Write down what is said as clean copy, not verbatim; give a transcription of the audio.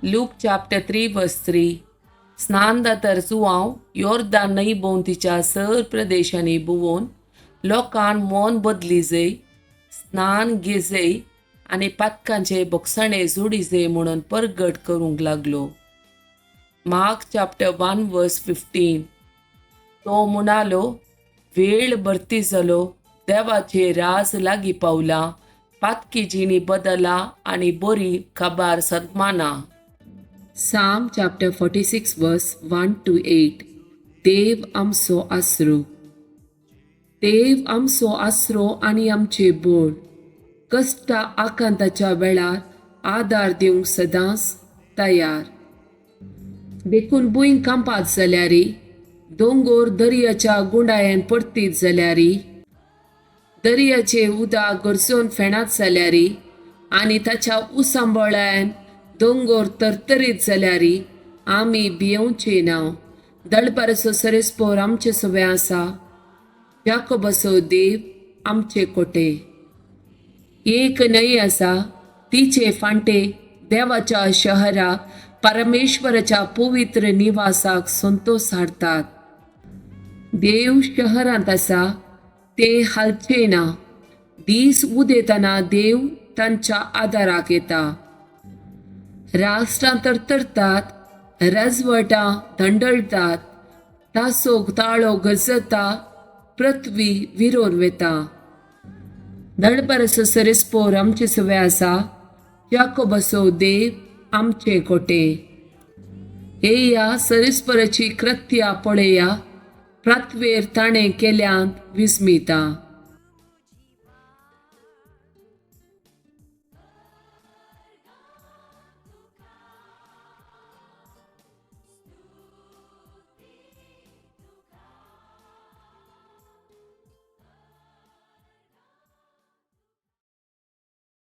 Luke chapter 3 verse 3. स्नानदातर Joao योर्दान न्हंय भोंवतीच्या sir प्रदेशांनी भोंवून लोकान मन बदली जय, स्नान घेजय आनी पातकांचे बोगसाणे जोडी म्हणून परगट करूंक लागलो. Mark chapter 1 verse 15. तो म्हणालो, वेळ भरती जालो, देवाचे राज लागीं पावला, पातकी जिणी बदला आनी बरी खबर सदमाना. Psalm chapter 46 verse 1 to 8. देव आमचो आसरो. देव आमचो आसरो आनी आमचे बोळ, कश्टा आकांताच्या वेळार आदार दिवंक सदांच तयार. देखून भूंय कांपात जाल्यारी, दोंगोर दर्याच्या गुंडायेन परतीत जाल्यारी, दर्याचे उदक गरजून फेणात जाल्यारी आनी ताच्या उसांबळ्यान दोंगोर तरतरीत जाल्यारी आमी भियोवचे ना. दळपाराचो सरेस्पोर आमचे सवे आसा, याकोबाचो देव आमचे कोटे. एक न्हंय आसा, तिचे फांटे देवाच्या शहराक, परमेश्वराच्या पवित्र निवासाक संतोष हाडतात. देव शहरांत आसा, ते हालचे ना. दीस उदेतना देव तांच्या आदाराक येता. राष्ट्रां तरतरतात, राजवटां दंडळटात, तासो ताळो गरजता, पृथ्वी विरोन वेता. दळपाराचो सरेस्पोर आमचे सवे आसा, याकोबाचो देव आमचे कोटे. येया, सरेस्पराची कृत्या पळया, प्रातवेर ताणें केल्यांत विस्मिता.